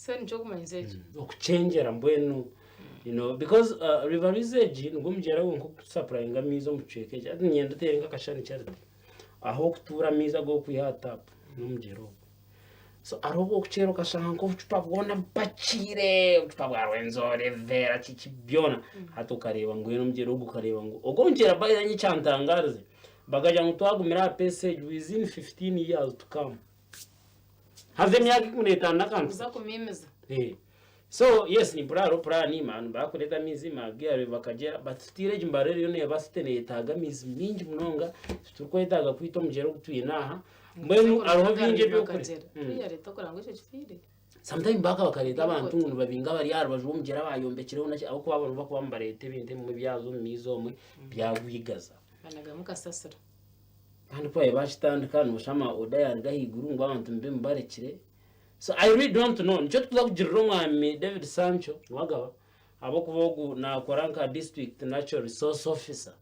So nikyo okumanyisa ekyo. Okuchengyera mbwenu you know because uh, River Rwizi egi nigwo omugyera gwonka okusupplyinga amaizi omu kicweka eki. Hati niinyenda oteere nk'akashushani Charity. Ah'okutuura amaizi ag'okwiha aha taapu n'omugyera ogwo. So hariho obu orikukyera okashanga nk'obucupa bwona bupakiire, obucupa bwa Rwenzori, ebiveera kiki byona. Hati okareeba mbwenu omugyera ogu okareeba ngu ogu omugyera by the way ekyantangaarize, bakagira ngu twagumira aha pace egi within 15 years to come. Haza emyaka 15 n'akantu Kuza kumiimiza. Eh. So yes nimpurira hariho puraani man bakureeta amaizi maagiare bakagyera but still egi mbarara eriyo neeba city neyetaaga amaizi mingi munonga titurikwetaaga kwita omugyera ogu twine aha mbwenu hariho bingi eby'okukora. Kuriya reeta okura ngu ekyo kifiire. Sometime baaka bakareeta abantu ngu nibabinga abari aha rubaju rw'omugyera abaayombekireho naki ahabw'okuba bo nibakuba nibareeta ebintu ebimwe byaza omu maizi omwe byagwigaza. Banagamu kasasiro. Kandi ku baabaire baakitandika nooshusha ama order yaaruga ahaiguru ngu abantu mube mubarekire. So I really don't know. Nikyo turikuza kugirira omwami David Sancho Niwagaba ahabw'okuba ogu naakora nka district natural resource officer.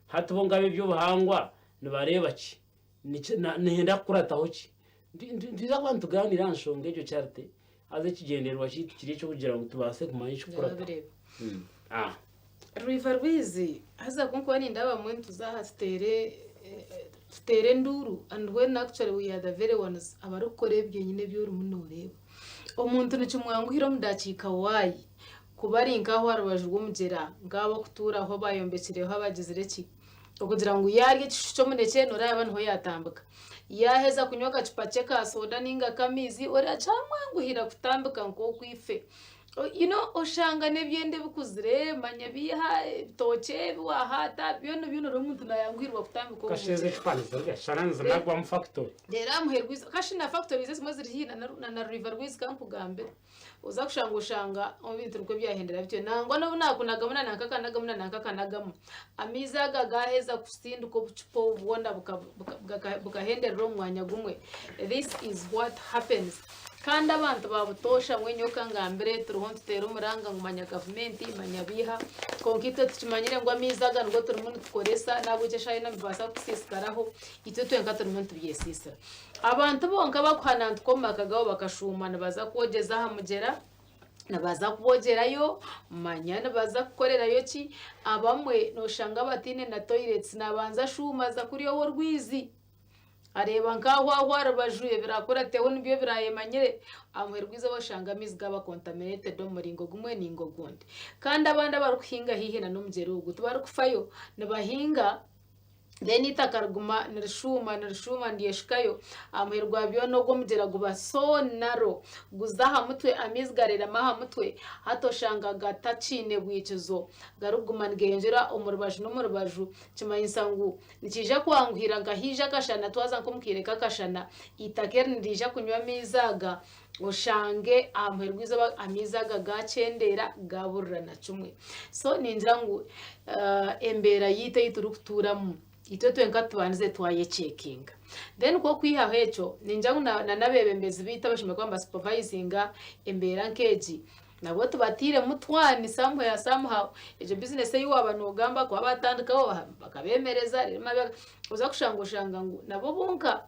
Hati bo nk'ab'eby'obuhangwa nibareeba ki? Niki na nihenda kukurataho ki? Nitwija kuba nitugaaniira aha nshonga egyo Charity, haza ekigyendererwa kyaitu kiri eky'okugira ngu tubaase kumanya ekirikukurataho. Nabireba. Rwiva rwizi haza ku nkuba nindeeba bamwe nituza aha tuteere tuteere enduuru and when actually we are the very ones abarikukora ebi byenyini ebi orimu nooreeba. Omuntu nikimwanguhira omu dakiika waayi kuba ari nk'aho aha rubaju rw'omugyera nk'abarikutuuraho abaayombekireho abagizire ki, okugira ngu yaarya ekishushu ky'omunekye nooreeba niho yaatambika. Yaaheza kunywa akacupa kye ka soda nainga ak'amaizi oreeba kyamwanguhira kutambika nk'oku ife. You know oshanga n'ebyenda ebikuzire manya biiha ebitookye ebi waahaata byona byona ori omuntu naayanguhirwa kutambika omu Kasha ezi mugyera. ecupa nizirya shana nizinagwa omu factory. Reero aha muheru gw'eizooba kashi na factories ezimwe ziri haihi na na River Rwizi kankugambire. Oza kushanga oshanga ebintu nikwo byahendera bityo. Nangwa n'obu naakunagamu na nanka akanagamu na nanka akanagamu, amaizi aga gaaheza kusindika obucupa obu bwona bukahenderera omu mwanya gumwe. This is what happens. Kandi abantu ba butoosha mbwenu nyowe ka ngambire turiho nituteera omuranga ngu manya gavumenti manya biiha kwonka itwe tukimanyire ngu amaizi aga nigo turimu nitukoresa n'ahabw'ekyo eshaaha yoona nibibaasa kutusiisikaraho itwe twenka turimu nitubyesiisira. Abantu bonka abakuhanantuka omu maka gaabo bakashuuma nibaza kwogyeza aha mugyera, nibaza kuboogyerayo manya nibaza kukorerayo ki, abamwe nooshanga bataine na toyireti naabanza ashuuma aza kuriya ow'orwizi. Areeba nk'aho aho aha rubaju ebiraakurateho nibyo biraayemanyire, aha muheru gw'eizooba oshanga amaizi gaaba contaminated omu muringo gumwe nainga ogundi. Kandi abandi abarikuhinga haihi na n'omugyera ogu tibarikufayo, nibahinga then eitaka riguma nirishuuma nirishuuma niryeshukayo, aha muheru gwa byona ogwo omugyera guba so narrow, guza aha mutwe, amaizi gareerema aha mutwe, hati oshanga gatakiine bwikizo, garikuguma nigeyongyera omu rubaju n'omu rubaju, kimanyisa ngu Nikiija kwanguhira nka haija akashana twaza nk'omu kaire k'akashana, eitaka eri niriija kunywa amaizi aga oshange aha muheru gw'eizooba amaizi aga gaakyendeera gaaburira na kimwe. So ningira ngu embeera yaitu ei turikutuuramu itwe twenka tubandize twayekyekinga. Then ku okwihaho ekyo, ningira ngu na n'abeebembezi baitu abashemereire kuba nibasupervisinga embeera nk'egi, Nabwo tubatairemu twani somewhere somehow egyo business ei waaba noogamba kuba baatandikaho bakabeemereza reero mabega oza kushanga oshanga ngu nabo bonka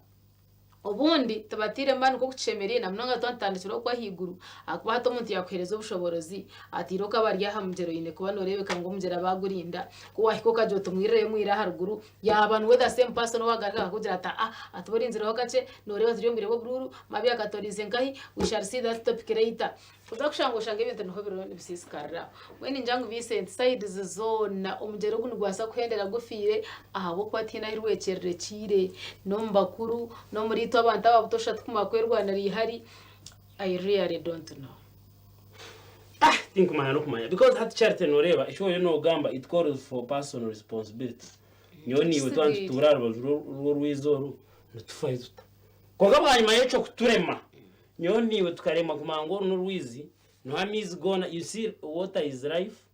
obundi tibatairemu maani nk'oku kishemereire na munonga twaba tutandikire okwo ahaiguru ahakuba hati omuntu yaakuheereza obushoboorozi atiire okaba ari aha mugyera oine kuba nooreebeka ngu omugyera baagurinda ku waahika okagira oti mwirireyo mwire aharuguru yaaba niwe the same person owaagaruka akakugira ati aa ati orinzireho kakye nooreeba turi omu bwire bw'oburuuru mabi akatoriize nkahi we shall see that topic later. Oza kushanga oshanga ebintu niho biriho nibisiisikarira. Mbwenu ningira ngu Vincent sides zoona omugyera ogu nigubaasa kuhendera gufiire ahabw'okuba tihaine ahu rwekyererekiire. N'omu bakuru, n'omuri itwe abantu aba butoosha turikumara kwerwanira eihari, I really don't know. Ah, tinkumanya n'okumanya because hati Charity noreeba eki oriyo nogamba it calls for personal responsibility. Nyowe naiwe twaba nitutuura aha rubaju rw'orwizi oru nitufayo tuta? Kwonka bwanyima y'ekyo kuturema Nyowe naiwe tukaremwa kumanya ngu oru n'orwizi, niho amaizi goona, you see water is life,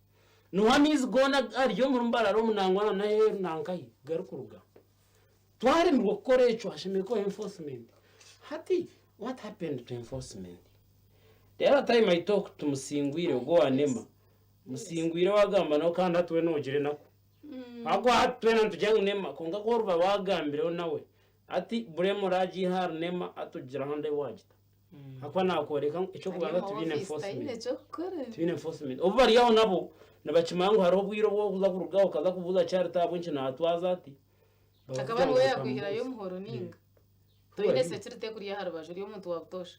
niho amaizi goona gari omuri Mbarara omu nangwa na n'aheeru nankahi garikuruga. Twaremirwe kukora ekyo hashemereire kubaho enforcement. Hati what happened to enforcement? The other time I talked to Musingwire ogwo owa NEMA, Musingwire wagamba nawe kandi hati we nogira enaku. Ahabw'okuba hati twena nitugira ngu NEMA kwonka ku oriba wagambireho nawe, Hati blame oragiiha ahari Nema hati ogigyire ahandi ahu waagita. Ahakuba naakworeka ngu eky'okubanza Ari omu tibiine ofiisi taine enforcement. eky'okukora. Tibiine enforcement. Obu bari aho nabo nibakimanya ngu hariho obwire obu orikuza kurugaho okaza kubuuza Charity ahabw'enki naatwaza ati. Akaba niwe yaakwihirayo omuhoro nainga? Toine Tibari. security ekuri aha rubaju ori omuntu wa butoosha.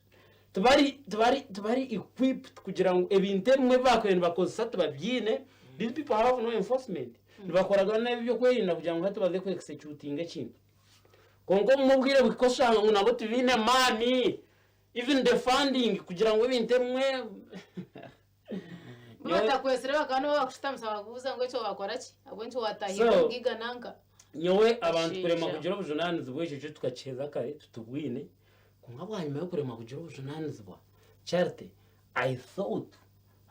Tibari tibari tibari equipped kugira ngu ebintu ebimwe ebi baakubaire nibakozesa tibabyine. These people have no enforcement. Nibakoragana n'ebyokwerinda kugira ngu hati baze ku executinga ekintu. Kwonka obumwe obwire buhika oshanga ngu nabo tibaine maani, even the funding kugira ngu ebintu ebimwe Bo batakwetsire bakaba nibo bakushutamisa bakubuuza ngu ekyo wakora ki? Ahabw'enki waatahirira So, omugaiga nanka? nyowe abantu kuremwa Bashaija. kugira obujunanizibwa ekyo kyo tukakiheza kare tutubwine, kwonka bwanyima y'okuremwa kugira obujunanizibwa, Charity, I thought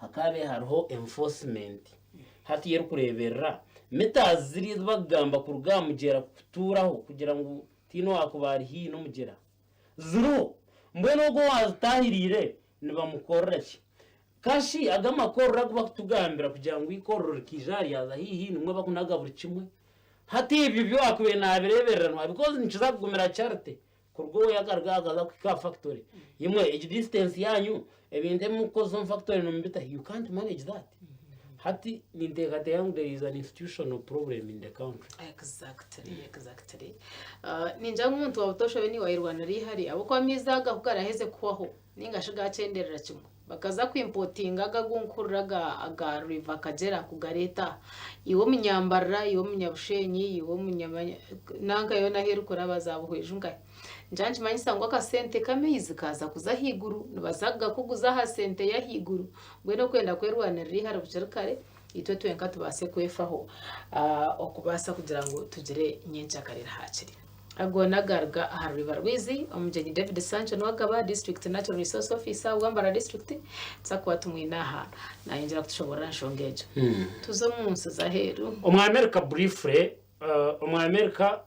Hakaabaire hariho enforcement hati yo erikureeberera meters ziriya ezi bakugamba kuruga aha mugyera kutuuraho kugira ngu tihaine owaakuba ari haihi n'omugyera ziriho. Mbwenu ogwo owaazitaahiriire nibamukorera ki? Kashi ago amakorero agu bakutugambira kugira ngu eikorero rikaija aha ryaza haihi nimwo bakunaga buri kimwe? Hati ebyo bi owaakubaire naabireeberera nooha? Because nikiza kugumira Charity Kuruga owe akaruga aha akaza kuhika aha factory. Imwe egi distance yanyu ebintu ebi murikukozesa omu factory nimubita hi? You can't manage that. Hati ninteekateeka ngu there is an institutional problem in the country. Exactly, exactly. Ah, ningira ngu omuntu wa butoosha we niiwe ayerwanira eihari ahabw'okuba amaizi aga ku garaheze kuhwaho ninga shi gaakyenderera kimwe bakaza kwimpotinga aga agu nkuhurira aga aga River Kagyera kugareeta aha. Iwe omunyambarara, iwe omunyabushenyi, iwe omunyamanya nanka yoona ahu erikuraba za Buhweju nkahi. Nikyo nikimanyisa ngu akasente k'amaizi kaaza kuza ahaiguru, nibaza kugakuguza aha sente y'ahaiguru. Mbwenu okwenda kwerwanirira eihari bukiri kare, itwe twenka tubaase kwefaho okubaasa kugira ngu tugire nyenkyakare eri haakiri. Ago n'agaruga aha ruriba rwizi, Omugyenyi David Sancho niwe agaba District Natural Resource Officer wa Mbarara District tuza kuba tumwine aha nayongyera kutushoborora aha nshonga egyo. Tuze omu nsi z'aheeru. Omu America briefly, omu America.